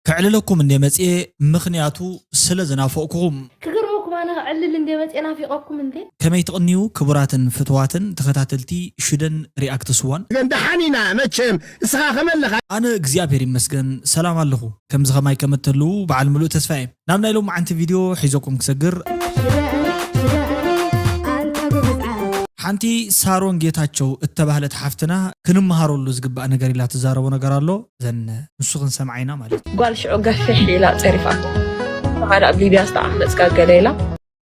ከዕልለኩም እንደ መጽኤ ምኽንያቱ ስለ ዝናፈቕኩኹም። ክገርመኩም ኣነ ክዕልል እንደ መጽኤ ናፊቐኩም እንደ ከመይ ትቕንዩ ክቡራትን ፍትዋትን ተኸታተልቲ ሽደን ሪኣክትስ ዋን? ግን ደሓን ኢና መቸም። እስኻ ከመለኻ? ኣነ እግዚኣብሔር ይመስገን ሰላም ኣለኹ። ከምዚ ኸማይ ከም እተልዉ በዓል ምሉእ ተስፋ እየ። ናብ ናይ ሎማዓንቲ ቪድዮ ሒዘኩም ክሰግር ሓንቲ ሳሮን ጌታቸው እተባህለት ሓፍትና ክንመሃረሉ ዝግባእ ነገር ኢላ ትዛረቦ ነገር ኣሎ። ዘን ንሱ ክንሰምዓ ኢና ማለት እዩ። ጓል ሽዑ ገፊሕ ኢላ ጸሪፋቶ። ሓደ ኣብ ሊብያ ዝተዓመጽካ ገለ ኢላ።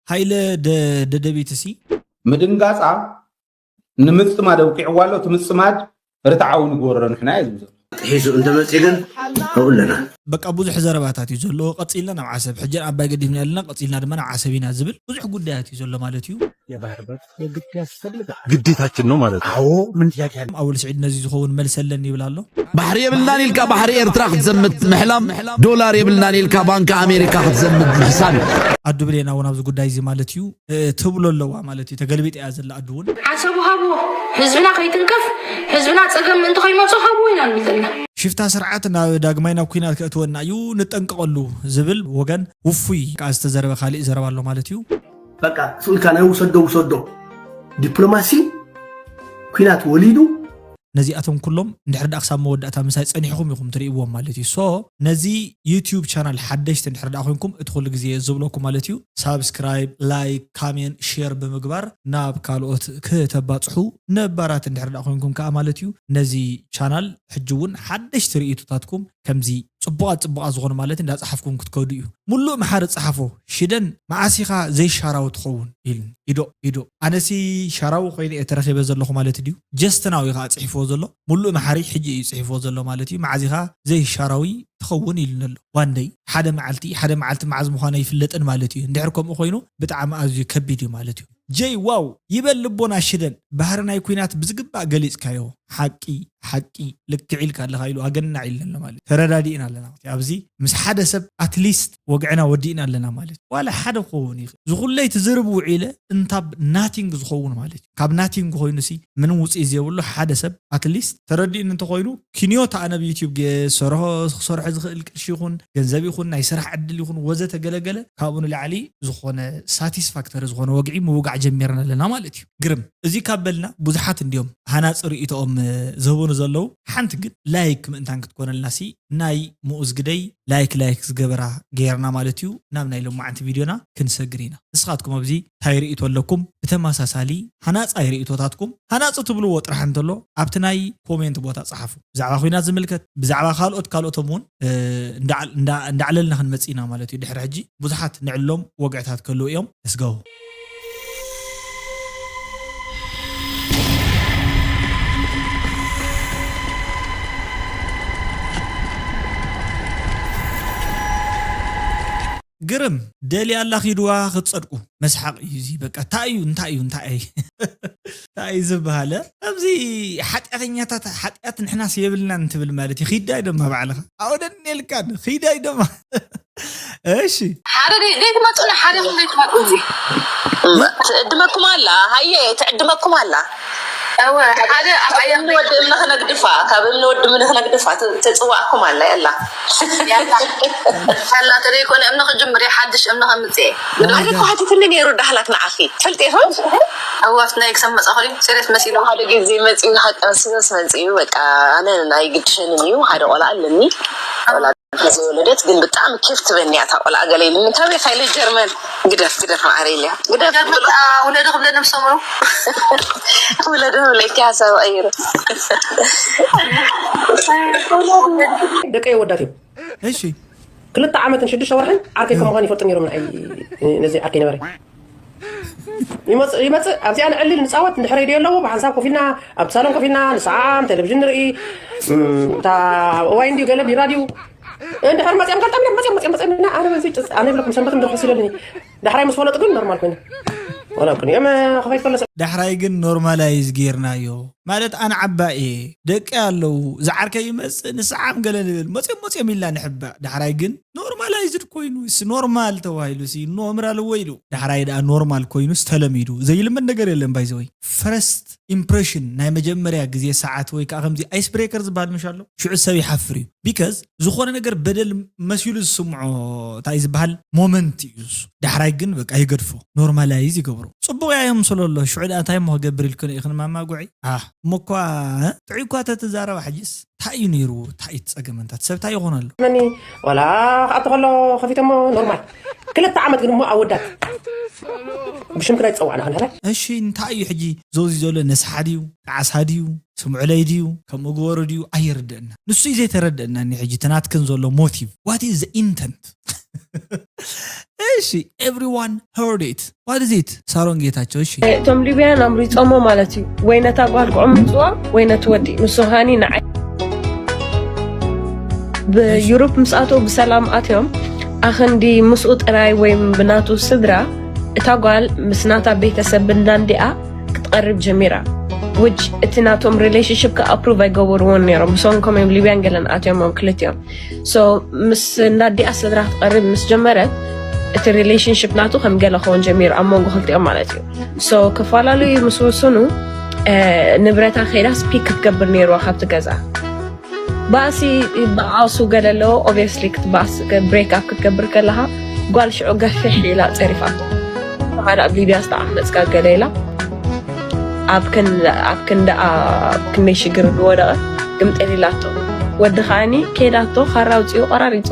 ሃይለ ደደቢት ሲ ምድንጋጻ ንምጽማድ ኣብቂዕዋ ኣሎ። እቲ ምጽማድ ርትዓዊ ንግበሮ ንሕና እየ ዝብል ዘሎ። ሒዙ እንተመፂ ግን ኣብኡ ኣለና። በቃ ብዙሕ ዘረባታት እዩ ዘሎ። ቀፂልና ናብ ዓሰብ ሕጂ ኣባይ ገዲፍና ኣለና፣ ቀፂልና ድማ ናብ ዓሰብ ኢና ዝብል ብዙሕ ጉዳያት እዩ ዘሎ ማለት እዩ። ግዴታችን ነው ማለት ነው። አዎ ምን ጥያቄ አለ? ኣወል ስዒድ ነዚ ዝኸውን መልሲ ኣለኒ ይብል ኣሎ። ባሕሪ የብልናን ኢልካ ባሕሪ ኤርትራ ክትዘምት ምሕላም፣ ዶላር የብልናን ኢልካ ባንኪ ኣሜሪካ ክትዘምት ምሕሳብ እዩ። ኣዱ ብሌና እውን ኣብዚ ጉዳይ እዚ ማለት እዩ ትብሎ ኣለዋ ማለት እዩ። ተገልቢጥ እያ ዘላ ኣዱ እውን። ዓሰቡ ሃብዎ ህዝብና ከይትንከፍ ህዝብና ፀገም ምእንቲ ከይመፁ ሃብዎ ኢና ንብል ዘለና። ሽፍታ ስርዓት ናብ ዳግማይ ናብ ኩናት ከእትወና እዩ ንጠንቀቐሉ ዝብል ወገን ውፉይ ከዓ ዝተዘረበ ካሊእ ዘረባ ኣሎ ማለት እዩ። በቃ ስኡልካ ናይ ውሰዶ ውሰዶ ዲፕሎማሲ ኩናት ወሊዱ። ነዚኣቶም ኩሎም እንድሕር ደኣ ክሳብ መወዳእታ ምሳይ ጸኒሕኹም ኢኹም ትርእይዎም ማለት እዩ። ሶ ነዚ ዩቲዩብ ቻናል ሓደሽቲ እንድሕር ደኣ ኮይንኩም እቲ ኩሉ ግዜ ዝብለኩም ማለት እዩ ሳብስክራይብ፣ ላይክ፣ ካሜንት፣ ሼር ብምግባር ናብ ካልኦት ክተባጽሑ ነባራት እንድሕር ደኣ ኮይንኩም ከኣ ማለት እዩ ነዚ ቻናል ሕጂ እውን ሓደሽቲ ርእይቶታትኩም ከምዚ ጽቡቓት ጽቡቓት ዝኾኑ ማለት እንዳጸሓፍኩም ክትከዱ እዩ። ሙሉእ መሓሪ ጸሓፎ ሽደን መዓስ ኢኻ ዘይሻራዊ ትኸውን ኢሉኒ። ኢዶ ኢዶ ኣነሲ ሻራዊ ኮይነ እየ ተረኺበ ዘለኹ ማለት ድዩ? ጀስትናዊ ከዓ ጽሒፍዎ ዘሎ ሙሉእ መሓሪ ሕጂ እዩ ጽሒፍዎ ዘሎ ማለት እዩ። መዓዝ ኢኻ ዘይሻራዊ ትኸውን ኢሉኒ ኣሎ። ዋንደይ ሓደ መዓልቲ ሓደ መዓልቲ መዓዝ ምዃኑ ኣይፍለጥን ማለት እዩ። እንድሕር ከምኡ ኮይኑ ብጣዕሚ ኣዝዩ ከቢድ እዩ ማለት እዩ። ጀይ ዋው ይበል ልቦና ሽደን ባህሪ ናይ ኩናት ብዝግባእ ገሊጽካዮ ሓቂ ሓቂ ልክዕ ኢልካ ኣለኻ ኢሉ ኣገናዕ ኢልና ኣሎ ማለት ተረዳዲእና ኣለና ኣብዚ ምስ ሓደ ሰብ ኣትሊስት ወግዕና ወዲእና ኣለና ማለት ዋላ ሓደ ክኸውን ይኽእል ዝኹለይ ትዝርብ ውዒለ እንታብ ናቲንግ ዝኸውን ማለት እዩ ካብ ናቲንግ ኮይኑ ሲ ምንም ውፅኢ ዘየብሉ ሓደ ሰብ ኣትሊስት ተረዲእኒ እንተኮይኑ ኪንዮታ ኣነ ብዩቲዩብ ክሰርሖ ክሰርሖ ዝኽእል ቅርሺ ይኹን ገንዘብ ይኹን ናይ ስራሕ ዕድል ይኹን ወዘተ ገለገለ ካብኡ ንላዕሊ ዝኾነ ሳቲስፋክተሪ ዝኾነ ወግዒ ምውጋዕ ጀሚርና ኣለና ማለት እዩ። ግርም እዚ ካብ በልና ብዙሓት እንዲዮም ሃናፂ ርእይቶኦም ዝህቡኑ ዘለዉ ሓንቲ ግን ላይክ ምእንታን ክትኮነልና ሲ ናይ ምኡዝ ግደይ ላይክ ላይክ ዝገበራ ገይርና ማለት እዩ ናብ ናይ ሎማዓንቲ ቪድዮና ክንሰግር ኢና ንስኻትኩም ኣብዚ እንታይ ርእይቶ ኣለኩም ብተመሳሳሊ ሃናፃይ ርእይቶታትኩም ሃናፂ ትብልዎ ጥራሕ እንተሎ ኣብቲ ናይ ኮሜንት ቦታ ፀሓፉ ብዛዕባ ኩናት ዝምልከት ብዛዕባ ካልኦት ካልኦቶም እውን እንዳዕለልና ክንመፅእ ኢና ማለት እዩ ድሕሪ ሕጂ ብዙሓት ንዕሎም ወግዕታት ከለዉ እዮም እስገቡ ግርም ደልያ ኣላ ኪድዋ ክትፀድቁ መስሓቕ እዩ እዚ በቃ እንታይ እዩ እንታይ እዩ እንታይ እንታይ እዩ ዝበሃለ ኣብዚ ሓጢኣተኛታት ሓጢኣት ንሕናስ የብልናን እንትብል ማለት እዩ ኪዳ ይደማ ባዕልኻ ኣውደኔልካን ኪዳ ይደማ እሺ ሓደ ዘይትመፁ ንሓደ ዘይትመፁ እዚ ትዕድመኩም ኣላ ሃየ ትዕድመኩም ኣላ እወ ሓደ ኣባያ እምኒ ወዲ እምኒ ክነግድፋ ካብ እምኒ ወዲ እምኒ ክነግድፋ ትፅዋዕኩም ኣላ የላ ያላ ተዘይኮነ እምኒ ክጅምር እየ ሓድሽ እምኒ ከምፅእ እየ ግዳ እኮ ሓቲትኒ ነይሩ ዳህላት ንዓኺ ትፈልጥ ኢኹም እዋት ናይ ክሰብ መፃ ኮሪ ሴሪየስ መሲሉ ሓደ ግዜ መፂኡ ሓቂ መሲሉ መፂኡ በቃ ኣነ ናይ ግድሸንን እዩ ሓደ ቆልዓ ኣለኒ ዝወለደት ግን ብጣዕሚ ኬፍ ትበኒ እያ እታ ቆልዓ ገለ ኢሉኒ ካበይ ኢኻ ኢለ ጀርመን ግደፍ ግደፍ ማዕረ ኢለ ግደፍ ውለዶ ክብለኒ ምስ ሰምዑ ውለዶ ክብለኪ ሓሳብ ቀይሩ ደቀይ ወዳት እዮም እሺ ክልተ ዓመትን ሽዱሽተ ወርሕን ዓርከይ ከም ምዃን ይፈልጡ ነይሮም ንዓይ ነዚ ዓርከይ ነበረ ይመፅእ ይመፅእ ኣብዚኣ ንዕልል ንፃወት እንድሕር ሬድዮ ኣለዎ ብሓንሳብ ኮፍ ኢልና ኣብ ሳሎን ኮፍ ኢልና ንሰዓም ቴሌቪዥን ንርኢ እታ እዋይ እንድዩ ገለ ቢራ ድዩ እንድሕር መፅኦም ጋልጣም ኢሎም መፅኦም መፅኦም መፅኦም ኢና ኣነ በዚ ኣነ ይብለኩም ሰንበት እንድሕር ሲለልኒ ዳሕራይ ምስ ፈለጡ ግን ኖርማል ኮይኑ ወላ ኩን እዮም ከፈይት ፈለሰ ዳሕራይ ግን ኖርማላይዝ ጌርናዮ። ማለት ኣነ ዓባይ እየ፣ ደቂ ኣለዉ፣ ዝዓርከይ ይመጽእ፣ ንስዓም ገለ ንብል፣ መጽዮም መጽዮም ኢልና ንሕባእ። ዳሕራይ ግን ኖርማላይዝድ ኮይኑ፣ ሲ ኖርማል ተባሂሉ፣ ሲ ኖምር ኣለዎ ኢሉ። ዳሕራይ ደኣ ኖርማል ኮይኑስ ተለሚዱ። ዘይልመድ ነገር የለን ባይዘወይ። ፈረስት ኢምፕሬሽን፣ ናይ መጀመርያ ግዜ ሰዓት ወይ ከዓ ከምዚ ኣይስ ብሬከር ዝበሃል ምሽ ኣሎ። ሽዑ ሰብ ይሓፍር እዩ። ቢካዝ ዝኾነ ነገር በደል መሲሉ ዝስምዖ እንታይ ዝበሃል ሞመንት እዩ እሱ። ዳሕራይ ግን በቃ ይገድፎ፣ ኖርማላይዝ ይገብሮ። ጽቡቕ እያ የምስሎ ኣሎ። ሽዑ ደኣ እንታይ እሞ ክገብር ኢልክን ኢኽን ማማ ጉዒ? ኣህ፣ እሞ እኳ፣ እ? ጥዑይ እኳ ተትዛረባ ሕጅስ። እንታይ እዩ ነይሩ? እንታይ እዩ ትጸገም? እንታት ሰብ እንታይ ይኾን ኣሎ? መኒ ዋላ ክኣቱ ከሎ ከፊቶሞ ኖርማል። ክልተ ዓመት ግን እሞ ኣወዳት ብሽም ክላይ ዝጸዋዕና ክንሕረ። እሺ፣ እንታይ እዩ ሕጂ ዘውዚ ዘሎ? ነስሓ ድዩ? ጣዕሳ ድዩ? ስምዑለይ ድዩ? ከምኡ ግበሩ ድዩ? ኣይርደአና። ንሱ እዩ ዘይተረደአና። እኒ ሕጂ ተናትክን ዘሎ ሞቲቭ። What is the intent? እሺ፣ everyone heard it. What is it? ሳሮን ጌታቸው፣ እሺ። እቶም ሊብያን ኣምሪጾሞ ማለት እዩ። ወይ ነታ ጓል ክዕምጽዋ፣ ወይ ነቲ ወዲ። ንሱ ኸኣኒ ንዓይ። ብዩሮፕ ምስ ኣተው ብሰላም ኣትዮም፣ ኣኸንዲ ምስኡ ጥራይ ወይ ብናቱ ስድራ፣ እታ ጓል ምስ ናታ ቤተሰብ ብናንዲኣ ክትቐርብ ጀሚራ። Which እቲ ናቶም ሪሌሽንሽፕ ከኣ ኣፕሩቭ ኣይገበርዎን ነይሮም። ብሰንኮም እዮም ሊብያን ገለን ኣትዮሞም ክልቲኦም። So ምስ ናዲኣ ስድራ ክትቐርብ ምስ ጀመረት፣ እቲ ሪሌሽንሽፕ ናቱ ከም ገለ ክኸውን ጀሚሩ ኣብ መንጎ ክልቲኦም ማለት እዩ። So ክፈላለዩ ምስ ወሰኑ፣ እ፣ ንብረታ ከይዳስ ፒክ ክትገብር ነይርዋ ካብቲ ገዛ። ባእሲ፣ ባእሱ ገለ ኣለዎ። ኦብቪየስሊ ክትባእስ፣ ብሬክ ኣፕ ክትገብር ከለኻ ጓል ሽዑ ገፊሕ ኢላ ጸሪፋቶ። ሓደ ኣብ ሊብያ ዝተዓመጽካ ገለ ኢላ ኣብ ክን-፣ ኣብ ክንደኣ፣ ኣብ ክንደይ ሽግር ዝወደቐ ግምጥል ኢላቶ። ወዲ ከኣኒ ከይዳቶ ካራ ኣውጺኡ ቆራሪጾ።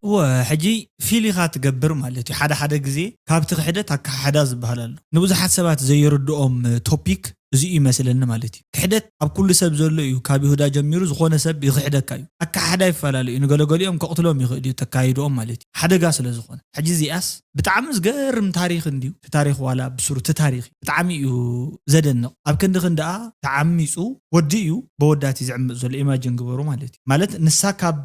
እወ፣ ሕጂ ፊል ኢኻ ትገብር ማለት እዩ። ሓደ ሓደ ግዜ ካብቲ ክሕደት ኣከሓሕዳ ዝበሃል ኣሎ። ንብዙሓት ሰባት ዘይርድኦም ቶፒክ እዚ እዩ ይመስለኒ ማለት እዩ። ክሕደት ኣብ ኩሉ ሰብ ዘሎ እዩ። ካብ ይሁዳ ጀሚሩ ዝኾነ ሰብ ይኽሕደካ እዩ። ኣከሓሕዳ ይፈላለ እዩ። ንገለገሊኦም ከቕትሎም ይኽእል እዩ ተካይድኦም ማለት እዩ። ሓደጋ ስለ ዝኾነ። ሕጂ እዚኣስ ብጣዕሚ ዝገርም ታሪኽ እንድዩ። እቲ ታሪኽ ዋላ ብስሩ እቲ ታሪኽ እዩ። ብጣዕሚ እዩ ዘደንቕ። ኣብ ክንዲ ክንደኣ ተዓሚጹ ወዲ እዩ፣ በወዳት እዩ ዝዕምጽ ዘሎ። ኢማጅን ግበሩ ማለት እዩ። ማለት ንሳ ካብ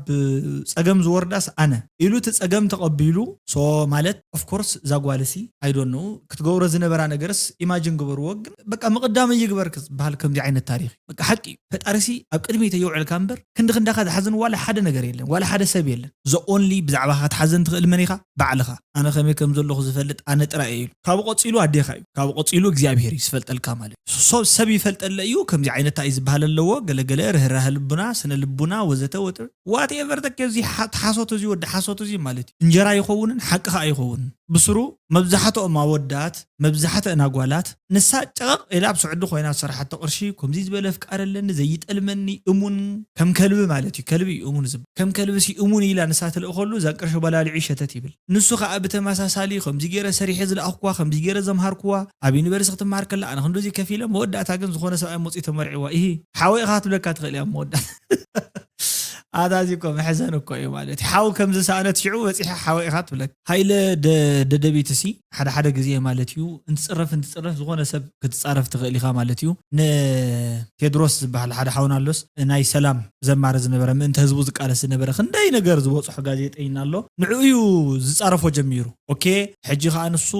ጸገም ዝወርዳስ ኣነ ኢሉ እቲ ጸገም ተቐቢሉ። ሶ ማለት ኦፍ ኮርስ እዛ ጓልሲ ኣይ ዶንት ኖው ክትገብሮ ዝነበራ ነገርስ ኢማጅን ግበርዎ። ግን በቃ ምቕዳም ይግበር ክበሃል ከምዚ ዓይነት ታሪኽ እዩ። በቃ ሓቂ እዩ። ፈጣሪሲ ኣብ ቅድሚት የውዕልካ እምበር ክንዲ ክንዳኻ ዝሓዝን ዋላ ሓደ ነገር የለን፣ ዋላ ሓደ ሰብ የለን። The only ብዛዕባኻ ክትሓዝን ትኽእል መን ኢኻ? ባዕልኻ። ኣነ ከመይ ከም ዘለኹ ዝፈልጥ ኣነ ጥራይ እየ ኢሉ። ካብኡ ቀጺሉ ኣዴኻ እዩ። ካብኡ ቀጺሉ እግዚኣብሄር እዩ ዝፈልጠልካ ማለት እዩ። ሶ ሰብ ይፈልጠለ እዩ። ከምዚ ዓይነት እንታይ እዩ ዝበሃል ኣለዎ? ገለገለ ርህራሀ ልቡና፣ ስነ ልቡና፣ ወዘተ ወተ ዋትኤቨር ተኬዚ ሓ-፣ ሓሶት እዚ ወዲ ሓሶት እዚ ማለት እዩ። እንጀራ ይኸውንን ሓቂ ኸኣ ይኸውንን። ብስሩ መብዛሕትኦም ኣወዳት፣ መብዛሕትአን ኣጓላት ንሳ ጨቐቕ ኢላ ኣብ ስዑዲ ኮይና ዝሰርሓቶ ቅርሺ፣ ከምዚ ዝበለ ኣፍቃሪ ኣለኒ፣ ዘይጠልመኒ፣ እሙን፣ ከም ከልቢ ማለት እዩ። ከልቢ እዩ እሙን ዝብል። ከም ከልቢ ሲ እሙን ኢላ ንሳ ትልእኸሉ፣ እዛ ቅርሺ በላሊዑ ሸተት ይብል። ንሱ ኸኣ ብተመሳሳሊ፣ ከምዚ ገይረ ሰሪሐ ዝለኣኽኩዋ፣ ከምዚ ገይረ ዘምሃርኩዋ፣ ኣብ ዩኒቨርሲቲ ክትመሃር ከላ ኣነ ክንድዚ ከፊለ፣ መወዳእታ ግን ዝኾነ ሰብኣይ መጺኡ ተመርዒዋ። ኢሂ፣ ሓወይ ኢኻ ክትብለካ ትኽእል እያ መወዳእታ። ኣታ እዚ እኮ መሕዘን እኮ እዩ ማለት እዩ። ሓው ከም ዝሰኣነት ሽዑ በጺሐ ሓወይ ኢኻ ትብለካ። ሃይለ ደ-፣ ደደቢት ሲ ሓደ ሓደ ግዜ ማለት እዩ እንትጽረፍ እንትጽረፍ ዝኾነ ሰብ ክትጻረፍ ትኽእል ኢኻ ማለት እዩ። ንቴድሮስ ዝበሃል ሓደ ሓውና ኣሎስ ናይ ሰላም ዘማሪ ዝነበረ ምእንቲ ህዝቡ ዝቃለስ ዝነበረ ክንደይ ነገር ዝበጽሖ ጋዜጠኛ ኣሎ። ንዕኡ እዩ ዝጻረፎ ጀሚሩ። ኦኬ፣ ሕጂ ኸኣ ንሱ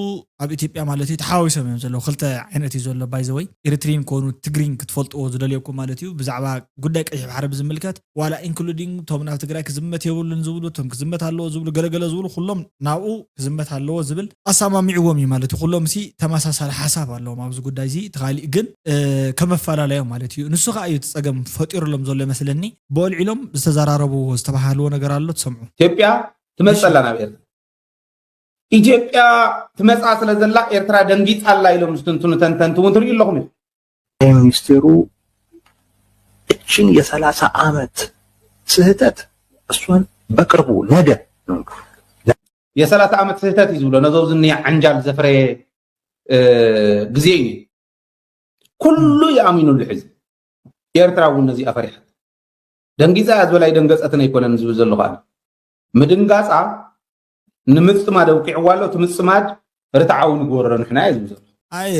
ኣብ ኢትዮጵያ ማለት እዩ ተሓዋዊሶም እዮም ዘለዉ። ክልተ ዓይነት እዩ ዘሎ ባይ ዘ ወይ ኤሪትሪን ኮኑ ትግሪን ክትፈልጥዎ ዝደልየኩም ማለት እዩ። ብዛዕባ ጉዳይ ቀይሕ ባሕሪ ብዝምልከት ዋላ ኢንክሉዲንግ እቶም ናብ ትግራይ ክዝመት የብሉን ዝብሉ፣ እቶም ክዝመት ኣለዎ ዝብሉ፣ ገለገለ ዝብሉ ኩሎም ናብኡ ክዝመት ኣለዎ ዝብል ኣሰማሚዕዎም እዩ ማለት እዩ። ኩሎም ሲ ተመሳሳሊ ሓሳብ ኣለዎም ኣብዚ ጉዳይ እዚ። እቲ ካሊእ ግን፣ እ፣ ከመፈላለዮም ማለት እዩ። ንሱ ኸኣ እዩ እቲ ጸገም ፈጢሩሎም ዘሎ ይመስለኒ። ብኦልዒሎም ዝተዘራረብዎ ዝተባሃልዎ ነገር ኣሎ ትሰምዑ። ኢትዮጵያ ትመጸላ ናብ ኤርትራ። ኢትዮጵያ ትመጻ ስለ ዘላ ኤርትራ ደንጊጻ ኣላ ኢሎም ዝትንትኑ ተንተንቲ እውን ትርእዩ ኣለኹም ኢኹም። ጠቅላይ ሚኒስቴሩ እችን የሰላሳ ዓመት ስህተት እሷን በቅርቡ ነገ ነው። የሰላሳ ዓመት ስህተት እዩ ዝብሎ ነዞ ዝንያ ዓንጃል ዘፍረየ፣ እ፣ ግዜ እዩ። ኩሉ ይኣሚኑሉ ሕዚ። ኤርትራ እውን ነዚኣ ፈሪሓት። ደንጊጻ እያ ዝበላ ኣይደንገጸትን ኣይኮነን ዝብል ዘለኹ ኣነ። ምድንጋጻ ንምጽማድ ኣብቂዕዋ ኣሎ። እቲ ምጽማድ ርትዓዊ ንግበሮ ንሕና እየ ዝብል ዘለኹ። ኣይ፣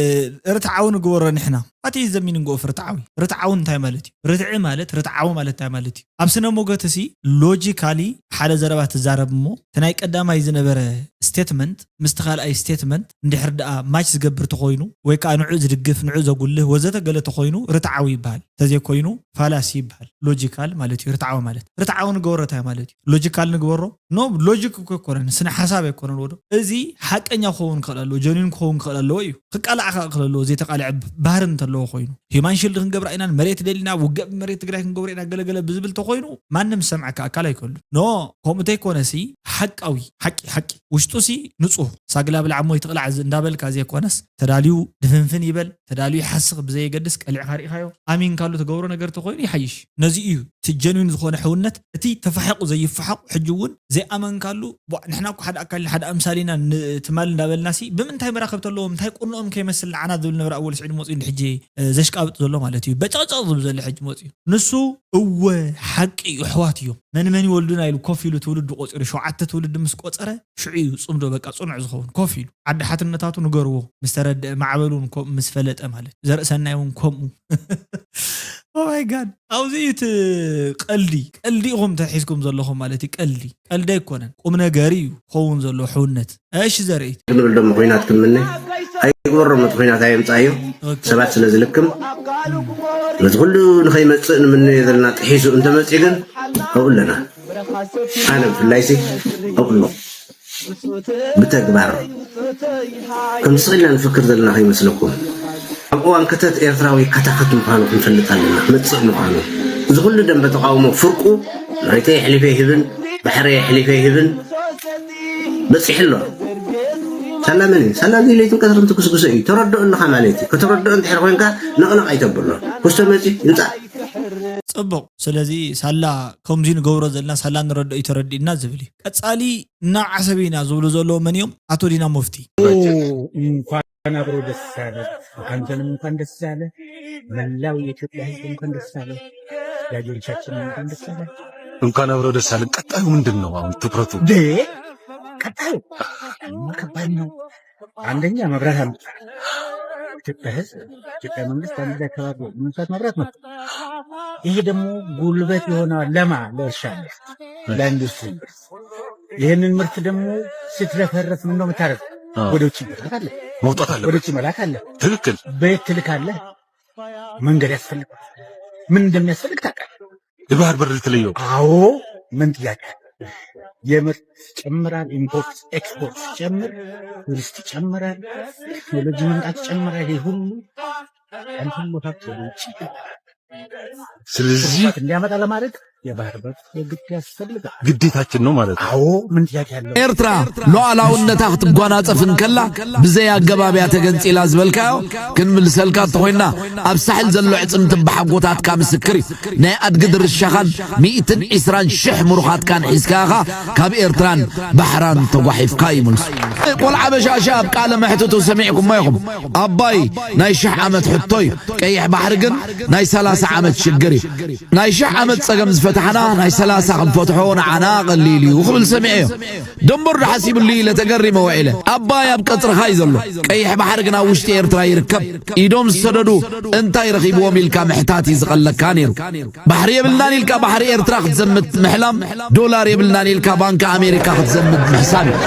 ርትዓዊ ንግበሮ ንሕና። What is the meaning of ርትዓዊ? ርትዓዊ እንታይ ማለት እዩ? ርትዒ ማለት፣ ርትዓዊ ማለት እንታይ ማለት እዩ? ኣብ ስነ ሞገት ሲ ሎጂካሊ ሓደ ዘረባ ትዛረብ እሞ፣ እቲ ናይ ቀዳማይ ዝነበረ ስቴትመንት ምስቲ ካልኣይ ስቴትመንት እንድሕር ደኣ ማች ዝገብር ተኾይኑ፣ ወይ ከዓ ንዑ ዝድግፍ፣ ንዑ ዘጉልህ ወዘተ ገለ ተኾይኑ ርትዓዊ ይበሃል። ተዘይኮይኑ ፋላሲ ይበሃል። ሎጂካል ማለት እዩ ርትዓዊ ማለት። ርትዓዊ ንገበሮ እንታይ ማለት እዩ? ሎጂካል ንግበሮ? ኖ፣ ሎጂክ እኮ ኣይኮነን፣ ስነ ሓሳብ ኣይኮነን። ወዶ እዚ ሓቀኛ ክኸውን ክኽእል ኣለዎ፣ ጀኒን ክኸውን ክኽእል ኣለዎ እዩ። ክቃላዕ ክኽእል ኣለዎ፣ ዘይተቃልዐ ባህሪ እንተለዎ ኮይኑ። ሂማን ሽልድ ክንገብራ ኢና፣ መሬት ደሊና፣ ውግእ መሬት ትግራይ ክንገብሮ ኢና፣ ገለገለ ብዝብል ተኾይኑ ማንም ዝሰምዓካ ኣካል ኣይከሉን። ኖ፣ ከምኡ እንተይኮነ ሲ ሓቃዊ፣ ሓቂ፣ ሓቂ፣ ውሽጡ ሲ ንጹህ፣ ሳግላ ብላዕ እሞ ይትቕላዕ ዝ-፣ እንዳበልካ ዘይኮነስ፣ ተዳልዩ ድፍንፍን ይበል፣ ተዳልዩ ይሓስኽ፣ ብዘየገድስ ቀሊዕካ ርኢኻዮ፣ ኣሚንካሉ ትገብሮ ነገር ተኾይኑ ይሓይሽ። ነዚ እዩ እቲ ጀንዊን ዝኾነ ሕውነት፣ እቲ ተፋሒቑ ዘይፈሓቑ፣ ሕጂ እውን ዘይኣመንካሉ፣ ቧ፣ ንሕና እኮ ሓደ ኣካል ኢና፣ ሓደ ኣምሳል ኢና፣ ን-፣ ትማል እንዳበልና ሲ፣ ብምንታይ መራኸብቲ ኣለዎም፣ እንታይ ቁንኦም ከይመስል ንዓና ዝብል ነበረ ኣወል ስዒድ መፂኡ ሕጂ፣ እ፣ ዘሽቃብጥ ዘሎ ማለት እዩ። በጨቕጨቕ ዝብል ዘሎ ሕጂ መፂኡ። ንሱ እወ ሓቂ እዩ፣ ኣሕዋት እዮም። መን መን ይወልዱና ኢሉ ኮፍ ኢሉ ትውልዲ ቆፂሩ፣ ሸውዓተ ትውልዲ ምስ ቆፀረ፣ ሽዑ እዩ ፅምዶ በቃ ፅኑዕ ዝኸውን። ኮፍ ኢሉ ዓዲ ሓትነታቱ ንገርዎ ምስ ተረድአ፣ ማዕበል እውን ከምኡ ምስ ፈለጠ ማለት እዩ። ዘርእሰናይ እውን ከምኡ። ኦ ማይ ጋድ። ኣብዚ እዩ እቲ ቀልዲ፣ ቀልዲ ኢኹም ተሒዝኩም ዘለኹም ማለት እዩ። ቀልዲ፣ ቀልዲ ኣይኮነን፣ ቁም ነገር እዩ ክኸውን ዘለዎ ሕውነት። እሺ ዘርኢ። ክንብል ደሞ ኹናት ክንምነ ኣይግበሮም፣ እቲ ኹናት ኣየምጻእዮ። ኦኬ። ሰባት ስለ ዝልክም ነዚ ኩሉ ንኸይመጽእ ንምነዮ ዘለና ጥሒሱ እንተመጽእ ግን ኣብኡ ኣለና። ኣነ ብፍላይሲ ኣብኡ ኣለኹ። ብተግባር ከም ስቕ ኢልና ንፍክር ዘለና ከይመስለኩም። ኣብ እዋን ክተት ኤርትራዊ ካታኸት ምዃኑ ክንፈልጥ ኣለና፣ መጽእ ምዃኑ። እዚ ኩሉ ደንበ ተቃውሞ ፍርቁ መሬተይ ኣሕሊፈ ይህብን ባሕረይ ኣሕሊፈ ይህብን በጺሑ ኣሎ። ሳላ መን እዩ? ሳላ እዚ ለይትን ቀትርን ትጉስጉሶ እዩ። ተረድኦ ኣለኻ ማለት እዩ። ከተረድኦ እንድሕር ኮይንካ ነቕነቕ ኣይተብሎ። ክስቶ መጺኡ ይምጻእ። ጽቡቕ። ስለዚ ሳላ ከምዚ ንገብሮ ዘለና ሳላ ንረድኦ እዩ ተረዲእና ዝብል እዩ። ቀጻሊ ናብ ዓሰብ ኢና ዝብሉ ዘለዉ መን እዮም? ኣቶ ዲና ሙፍቲ። ኦ፣ እንኳን አብሮ ደስ አለ። አንተንም እንኳን ደስ አለ። መላው የኢትዮጵያ ሕዝብ እንኳን ደስ አለ። ወዳጆቻችንም እንኳን ደስ አለ። እንኳን አብሮ ደስ አለን። ቀጣዩ ምንድን ነው አሁን ትኩረቱ? ደ-፣ ቀጣዩ ከባድ ነው። አንደኛ መብራት አምጥቷል። ኢትዮጵያ ሕዝብ፣ ኢትዮጵያ መንግስት አንድ ላይ ተባብሮ ምንሳት መብራት ነው። ይሄ ደግሞ ጉልበት የሆነ ለማ ለእርሻ ምርት፣ ለኢንዱስትሪ ምርት። ይህንን ምርት ደግሞ ስትረፈረፍ ምንድነው የምታደርገው? አዎ። ወደ ውጭ መላክ አለ። መውጣት አለበት። ወደ ውጭ መላክ አለ። ትክክል። በየት ትልካለህ? መንገድ ያስፈልጋል። ምን እንደሚያስፈልግ ታውቃለህ? የባህር በር ልትለየው? አዎ። ምን ጥያቄ አለ? የምርት ይጨምራል፣ ኢምፖርት ኤክስፖርት ሲጨምር ቱሪስት ይጨምራል፣ ቴክኖሎጂ መምጣት ይጨምራል። ይሄ ሁሉ አንተም ቦታ ወደ ውጭ ስለዚህ እንዲያመጣ ለማድረግ የባህር በር የግድ ያስፈልጋል። ግዴታችን ነው ማለት ነው። አዎ፣ ምን ጥያቄ አለው? ኤርትራ ሉዓላውነታ ክትጓናጸፍ እንከላ ብዘይ ኣገባብ እያ ተገንጺላ ዝበልካዮ ክንምልሰልካ እንተኾይና፣ ኣብ ሳሕል ዘሎ ዕጽምቲ ኣቦሓጎታትካ ምስክር እዩ። ናይ ኣድጊ ድርሻኻን ሚእትን ዒስራን ሽሕ ምሩኻትካን ሒዝካ ኢኻ ካብ ኤርትራን ባሕራን ተጓሒፍካ እዩ መልሱ። ቆልዓ በሻሻ ኣብ ቃለ መሕትቱ ሰሚዕኩሞ ኢኹም። ኣባይ ናይ ሽሕ ዓመት ሕቶ እዩ። ቀይሕ ባሕሪ ግን ናይ ሰላሳ ዓመት ሽግር እዩ። ናይ ሽሕ ዓመት ጸገም ዝፈታሕና ናይ ሰላሳ ክንፈትሖ ንዓና ቀሊል እዩ ክብል ሰሚዐዮ። ደንበሩ ዶ ሓሲብሉ ኢለ ተገሪመ ውዒለ። ኣባይ ኣብ ቀጽርኻ እዩ ዘሎ። ቀይሕ ባሕሪ ግን ኣብ ውሽጢ ኤርትራ ይርከብ። ኢዶም ዝሰደዱ እንታይ ረኺብዎም ኢልካ ምሕታት እዩ ዝቐለካ ነይሩ። ባሕሪ የብልናን ኢልካ ባሕሪ ኤርትራ ክትዘምት ምሕላም፣ ዶላር የብልናን ኢልካ ባንኪ ኣሜሪካ ክትዘምት ምሕሳብ እዩ።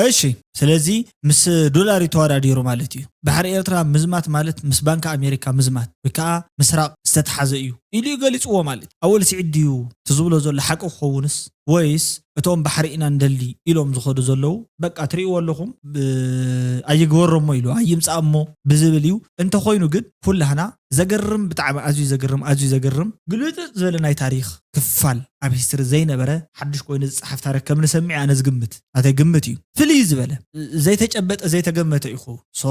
እሺ፣ ስለዚ ምስ ዶላር እዩ ተወዳዲሩ ማለት እዩ። ባሕሪ ኤርትራ ምዝማት ማለት ምስ ባንኪ ኣሜሪካ ምዝማት ወይ ከዓ ምስራቕ ዝተተሓዘ እዩ ኢሉ እዩ ገሊጽዎ ማለት እዩ። ኣወል ስዒድ ድዩ እቲ ዝብሎ ዘሎ ሓቂ ክኸውንስ፣ ወይስ እቶም ባሕሪ ኢና እንደሊ ኢሎም ዝኸዱ ዘለዉ? በቃ ትርእይዎ ኣለኹም፣ ብ-፣ ኣይግበሮ እሞ ኢሉ ኣይምጻእ እሞ ብዝብል እዩ። እንተኾይኑ ግን ኩላህና ዘገርም፣ ብጣዕሚ ኣዝዩ ዘገርም፣ ኣዝዩ ዘገርም ግልብጥብጥ ዝበለ ናይ ታሪኽ ክፋል ኣብ ሂስትሪ ዘይነበረ ሓድሽ ኮይኑ ዝጸሓፍ ታሪኽ ከም ንሰምዕ ኣነ ዝግምት፣ ናተይ ግምት እዩ። ፍልይ ዝበለ፣ ዘይተጨበጠ፣ ዘይተገመተ እዩ ክኸውን። ሶ፣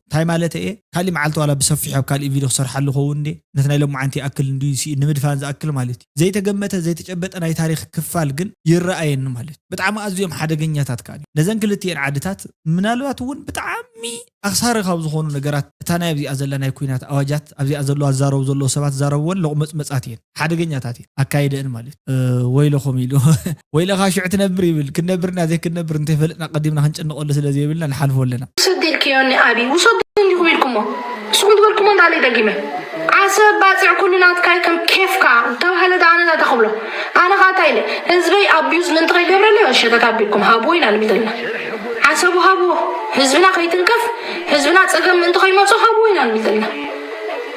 እንታይ ማለት እየ? ካሊእ መዓልቲ ዋላ ብሰፊሑ ኣብ ካሊእ ቪድዮ ክሰርሓሉ ክኸውን እንዴ? ነቲ ናይ ሎማዓንቲ ይኣክል እንድዩ ሲ-፣ ንምድፋን ዝኣክል ማለት እዩ። ዘይተገመተ፣ ዘይተጨበጠ ናይ ታሪኽ ክፋል ግን ይረኣየኒ ማለት እዩ። ብጣዕሚ ኣዝዮም ሓደገኛታት ከኣ እዩ። ነዘን ክልቲኤን ዓድታት ምናልባት እውን ብጣዕሚ ኣኽሳሪ ካብ ዝኾኑ ነገራት፣ እታ ናይ ኣብዚኣ ዘላ ናይ ኲናት ኣዋጃት፣ ኣብዚኣ ዘለዋ ዝዛረቡ ዘለዉ ሰባት ዝዛረብወን ሎቕመጽመጻት እየን፣ ሓደገኛታት እየን፣ ኣካይደአን ማለት እዩ። እ፣ ወይለኹም ኢሉ። ወይለኻ ሽዑ ትነብር ይብል። ክንነብርና ዘይክንነብር እንተይፈለጥና ቀዲምና ክንጭነቐሉ ስለ ዘይብልና ንሓልፎ ኣለና። ውሰድ ኢልክዮ እኒ ኣቢ፣ ውሰዱ እንዲኹም ኢልኩሞ። ንስኹም ዝበልኩሞ እንዳለይ ደጊመ፣ ዓሰብ ባፅዕ ኩሉ ናትካይ ከም ኬፍካ ተባህለ። ዳ ኣነ እንታይ ተኽብሎ? ኣነ ኸዓ እንታይ ኢለ? ህዝበይ ኣቢዩዝ ምእንቲ ከይገብረለይ ሸተት ኣቢልኩም ሃብዎ ኢና ንብል ዘለና። ዓሰቡ ሃብዎ፣ ህዝብና ከይትንከፍ፣ ህዝብና ፀገም ምእንቲ ከይመፁ ሃብዎ ኢና ንብል ዘለና።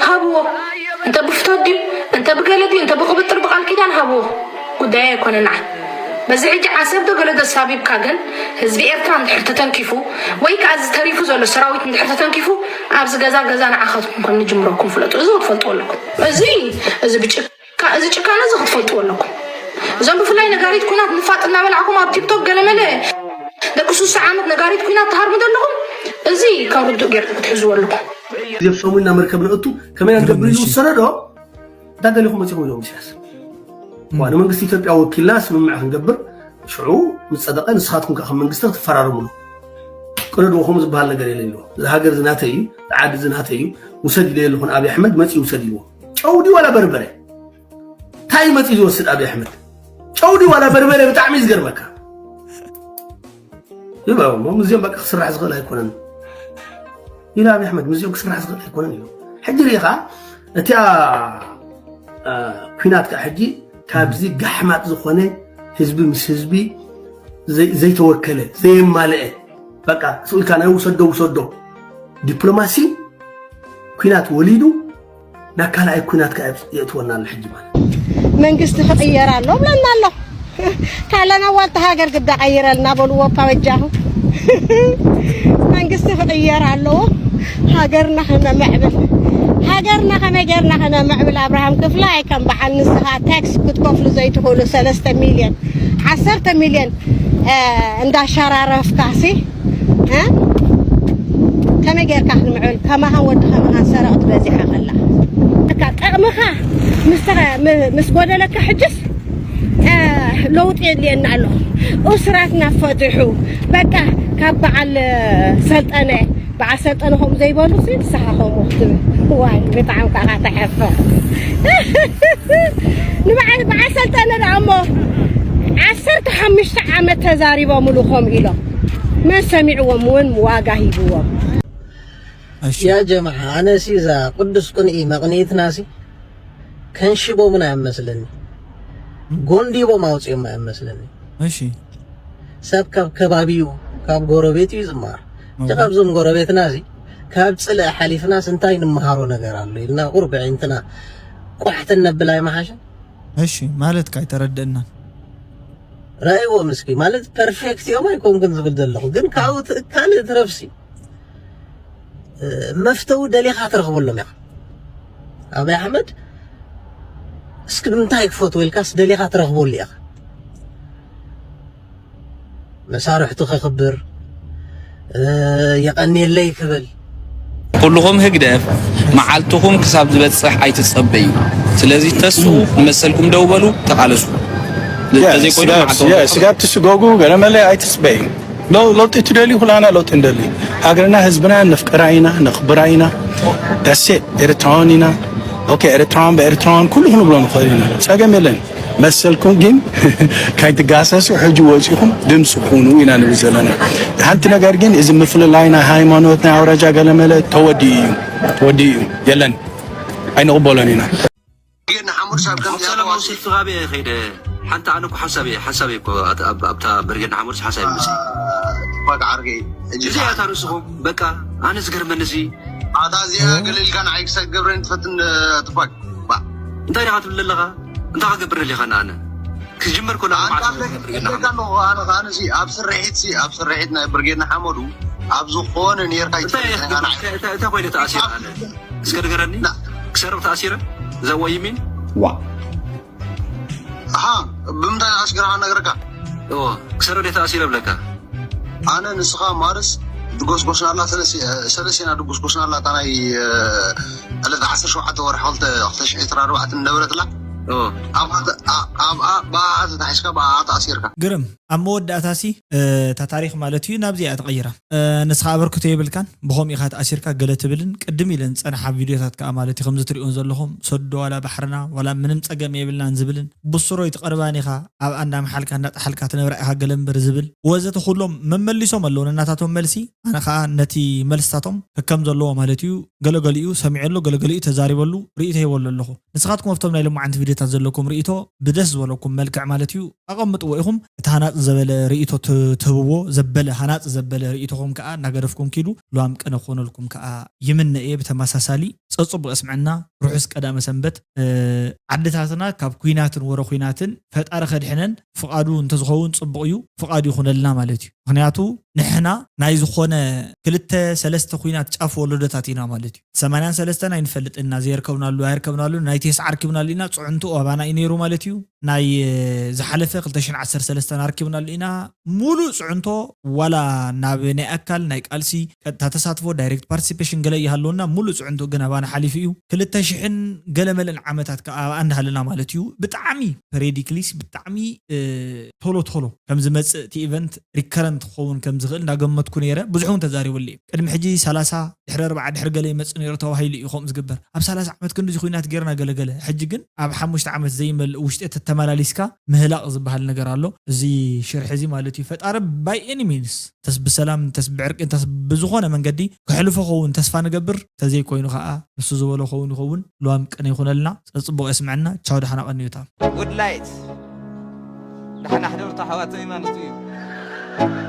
ሃብዎ። እንተ ብፍቶት ድዩ፣ እንተ ብገለ ድዩ፣ እንተ ብቅብጥር ብቃል ኪዳን ሃብዎ። ጉዳይ ኣይኮነ ንዓይ። በዚ ሕጂ ዓሰብ ዶ ገለ ዶ ሳቢብካ ግን ህዝቢ ኤርትራ እንድሕር ተተንኪፉ ወይ ከዓ እዚ ተሪፉ ዘሎ ሰራዊት እንድሕር ተተንኪፉ ኣብዚ ገዛ ገዛ ንዓኻትኩም ከም ንጅምረኩም ፍለጡ። እዚ ክትፈልጥዎ ኣለኩም። እዚ እዚ ብጭካ እዚ ጭካነ እዚ ክትፈልጥዎ ኣለኩም። እዞም ብፍላይ ነጋሪት ኩናት ንፋጥ እናበላዕኩም ኣብ ቲክቶክ ገለመለ ደቂ ሱሳ ዓመት ነጋሪት ኩናት ትሃርሙ ዘለኹም እዚ ከም ርዱእ ጌርኩም ክትሕዝዎ ኣለኩም። ዘፍሰሙና መርከብ ንእቱ ከመይ ንገብር ኢሉ ዝሰረዶ እንታይ ደሊኹም መፂኹም ኢሎም ኢሳያስ ዋን መንግስቲ ኢትዮጵያ ወኪልና ስምምዕ ክንገብር ሽዑ ምስ ጸደቐ ንስኻትኩም ከ ከም መንግስቲ ክትፈራረሙሉ ቅደድዎ ከምኡ ዝበሃል ነገር የለ ኢልዎ። እዚ ሃገር እዚ ናተይ እዩ፣ እዚ ዓዲ እዚ ናተይ እዩ፣ ውሰድ ኢለ ኣለኹ ንኣብይ ኣሕመድ መፂኡ ውሰድ ኢልዎ። ጨው ድዩ ዋላ በርበረ? እንታይ መፂኡ ዝወስድ ኣብይ ኣሕመድ? ጨው ድዩ ዋላ በርበረ? ብጣዕሚ እዩ ዝገርመካ። ይበ እሞ ምስዚኦም በቃ ክስራሕ ዝኽእል ኣይኮነን ኢሉ ኣብይ ኣሕመድ ምስዚኦም ክስራሕ ዝኽእል ኣይኮነን ኢሉ። ሕጂ ርኢኻ እቲኣ እ፣ ኲናት ከዓ ሕጂ ካብዚ ጋሕማጥ ዝኾነ ህዝቢ ምስ ህዝቢ ዘይ- ዘይተወከለ ዘየማልአ በቃ ስኡ ኢልካ ናይ ውሰዶ ውሰዶ ዲፕሎማሲ ኲናት ወሊዱ ናብ ካልኣይ ኲናት ከዓ የእትወና ኣሎ ሕጂ ማለት እዩ። መንግስቲ ክቕየር ኣሎ ብለና ኣሎ። ካለና ዋልታ ሃገር ግዳ ቀይረልና በልዎ እባ በጃኹም። መንግስቲ ክቕየር ኣለዎ ሃገርና ከነምዕብል። ሃገርና ከመይ ጌርና ከነምዕብል ኣብርሃም ክፍላይ ከም በዓል ንስኻ ታክስ ክትከፍሉ ዘይትኽእሉ ሰለስተ ሚልዮን ዓሰርተ ሚልዮን እንዳሸራረፍካሲ ከመይ ጌርካ ክንምዕብል ከማኻን ወዲ ከማኻን ሰረቕቲ በዚሓ ከላ እካ ጠቕምኻ ምስ ጎደለካ ሕጅስ ለውጢ የድልየና ኣሎ። እስራትና ፈትሑ በቃ ካብ በዓል ሰልጠነ በዓል ሰልጠነ ከምኡ ዘይበሉ ንስኻ ከምኡ ክትብል ዋይ ብጣዕሚ ከዓ ተሐፍር። ንበዓል በዓል ሰልጠነ ደኣ እሞ ዓሰርተ ሓሙሽተ ዓመት ተዛሪቦምሉ ከምኡ ኢሎም መን ሰሚዕዎም እውን ዋጋ ሂብዎም። ያ ጀማዓ ኣነሲ እዛ ቅዱስ ቅንኢ መቕኒትናሲ ከንሽቦምን ኣያመስለኒ ጎንዲቦም ኣውፂኦም ኣያመስለኒ። እሺ ሰብ ካብ ከባቢኡ ካብ ጎረቤት እዩ ዝመሃር። እቲ ካብዞም ጎረቤትና እዚ ካብ ፅልኢ ሓሊፍናስ እንታይ ንምሃሮ ነገር ኣሎ ኢልና ቁሩብ ኣዒንትና ቋሕቲ ነብል ኣይመሓሸን? እሺ ማለትካ ኣይተረደእናን። ረኣይዎም እስኪ ማለት ፐርፌክት እዮም ኣይኮንኩን ዝብል ዘለኹ ግን ካብኡ ካልእ ትረፍሲ መፍተዊ ደሊኻ ትረኽበሎም ኢኻ። ኣብይ ኣሕመድ እስኪ ብምንታይ ክፈትዎ ኢልካስ ደሊኻ ትረኽበሉ ኢኻ። መሳርሕቱ ከኽብር የቐንየለይ ክብል ኩልኹም ህግደፍ መዓልትኹም ክሳብ ዝበፅሕ ኣይትፀበዩ። ስለዚ ተስኡ ንመሰልኩም ደው በሉ ተቓለሱ። ተዘይኮይኑ መዓልትኹም ስጋብ ትስጎጉ ገለመለ ኣይትፅበዩ። ለውጢ ትደልዩ ኩላና ለውጢ ንደሊ። ሃገርና ህዝብና ነፍቅራ ኢና ነኽብራ ኢና። ዳሴ ኤርትራውን ኢና። ኦኬ ኤርትራውን ብኤርትራውን ኩሉ ክንብሎ ንኽእል ኢና። ጸገም የለን። መሰልኩም ግን ካይትጋሰሱ ሕጂ ወጺኹም ድምፂ ኩኑ ኢና ንብል ዘለና። ሓንቲ ነገር ግን እዚ ምፍልላይ ናይ ሃይማኖት ናይ ኣውራጃ ገለመለ ተወዲኡ እዩ። ተወዲኡ እዩ። የለን። ኣይንቕበሎን ኢና። ብርጌድ ንሓመዱ ሳብ ከምዚኣ ሰለማዊ ተዋሲ ሰልፊ ካበይ ከይደ ሓንቲ ኣነ እኮ ሓሳብ እየ ሓሳብ እየ እኮ ኣብታ ብርጌድ ንሓመዱ ሓሳብ ይምስ ባቅ ዓርገይ ሕጂ እዚ ኣታ ርእስኹም በቃ ኣነ ዝገርመኒ እዚ ኣታ እዚኣ ገለ ኢልካ ንዓይ ክሳብ ገብረኒ ትፈትን ትፋቅ ባ እንታይ ዲኻ ትብል ኣለኻ እንታይ ክገብር ደሊኻ ንኣነ ክጅመር ከሎ ኣነ ከኣነሲ ኣብ ስርሒት ሲ ኣብ ስርሒት ናይ ብርጌድ ንሓመዱ ኣብ ዝኾነ ኔርካ ይትፈልጥ እንታይ ኮይነ ተኣሲረ ኣነ እስከ ንገረኒ ክሰርቕ ተኣሲረ እዛ ወይሚን ዋ ኣሃ ብምንታይ ኣስገራ ነግረካ እዎ ክሰርቕ ደ ተኣሲረ ብለካ ኣነ ንስኻ ማርስ ድጎስጎስናላ ሰለስቴና ድጎስጎስናላ እታ ናይ ዕለት ዓሰርተ ሸውዓተ ወርሒ ክልተ ሽሕ ዕስራን ኣርባዕተን ነበረትላ ኣብ ኣብኣ ብኣ ተታሒዝካ ብኣ ተኣሲርካ። ግርም ኣብ መወዳእታሲ እታ ታሪክ ማለት እዩ ናብዚ እያ ተቐይራ። ንስኻ ኣበርክቶ የብልካን፣ ብኸም ኢኻ ተኣሲርካ ገለ ትብልን ቅድም ኢለን ዝፀንሓ ቪድዮታት ከዓ ማለት እዩ ከምዚ ትሪኦን ዘለኹም ሰዶ ዋላ ባሕርና ዋላ ምንም ፀገም የብልናን ዝብልን ብስሮ ይትቐርባን ኢኻ ኣብኣ እንዳመሓልካ እንዳጠሓልካ ትነብራ ኢኻ ገለ እምበር ዝብል ወዘተ ኩሎም መመሊሶም ኣለዉ ነናታቶም መልሲ። ኣነ ከዓ ነቲ መልስታቶም ከከም ዘለዎ ማለት እዩ ገለገሊኡ ሰሚዐ ኣሎ ገለገሊኡ ተዛሪበሉ ርእይቶ ሂበሉ ኣለኹ። ንስኻትኩም ኣብቶም ናይ ሎማዓንቲ ቪድዮታት ዘለኩም ርእይቶ ብደስ ዝበለኩም መልክዕ ማለት እዩ ኣቐምጥዎ ኢኹም። እቲ ሃናፂ ዘበለ ርእይቶ ትህብዎ ዘበለ ሃናፂ ዘበለ ርእይቶኹም ከዓ እናገደፍኩም ኪዱ። ሉዋም ቅነ ክኾነልኩም ከዓ ይምነ እየ። ብተመሳሳሊ ፀፅቡቕ እስምዐና። ርሑስ ቀዳመ ሰንበት። ዓድታትና ካብ ኩናትን ወረ ኩናትን ፈጣሪ ከድሕነን ፍቓዱ እንተዝኸውን ፅቡቕ እዩ። ፍቓዱ ይኹነልና ማለት እዩ። ምክንያቱ ንሕና ናይ ዝኾነ ክልተ ሰለስተ ኩናት ጫፍ ወለዶታት ኢና ማለት እዩ። ሰማንያን ሰለስተን ኣይንፈልጥን ኢና፣ ዘይርከብናሉ ኣይርከብናሉ፣ ናይ ቴስዓ ኣርኪብናሉ ኢና፣ ፅዕንትኡ ኣባና እዩ ነይሩ ማለት እዩ። ናይ ዝሓለፈ ክልተ ሽሕን ዓሰርተ ሰለስተን ኣርኪብናሉ ኢና፣ ሙሉእ ፅዕንቶ ዋላ ናብ ናይ ኣካል ናይ ቃልሲ ቀጥታ ተሳትፎ ዳይሬክት ፓርቲሲፔሽን ገለ ይሃለወና፣ ሙሉእ ፅዕንቶ ግን ኣባና ሓሊፉ እዩ። ክልተ ሽሕን ገለመለን ዓመታት ከዓ ኣብኣ እንዳሃለና ማለት እዩ። ብጣዕሚ ፔሪዲክሊስ ብጣዕሚ ቶሎ ቶሎ ከም ዝመፅእ እቲ ኢቨንት ሪከረንት ክኸውን ከም ዝኽእል እንዳገመትኩ ነይረ። ብዙሕ እውን ተዛሪበሉ እዩ። ቅድሚ ሕጂ ሰላሳ ድሕሪ ኣርባዓ ድሕሪ ገለ ይመፅእ ነይሩ ተባሂሉ እዩ ከምኡ ዝግበር። ኣብ ሰላሳ ዓመት ክንድዚ ኩናት ጌርና ገለገለ። ሕጂ ግን ኣብ ሓሙሽተ ዓመት ዘይመልእ ውሽጢ ተተመላሊስካ ምህላቕ ዝበሃል ነገር ኣሎ። እዚ ሽርሒ እዚ ማለት እዩ ፈጣሪ ባይ ኤኒ ሚንስ ተስ ብሰላም ተስ ብዕርቂ ተስ ብዝኾነ መንገዲ ክሕልፎ ኸውን ተስፋ ንገብር። ተዘይኮይኑ ከዓ ንሱ ዝበሎ ኸውን ይኸውን። ልዋም ቅነ ይኹነልና። ፀፅቡቕ የስምዐና። ቻው ደሓና ቀንዩታ። ጉድ ላይት ደሓና ሕደሩ ኣሕዋተይ ማለት እዩ።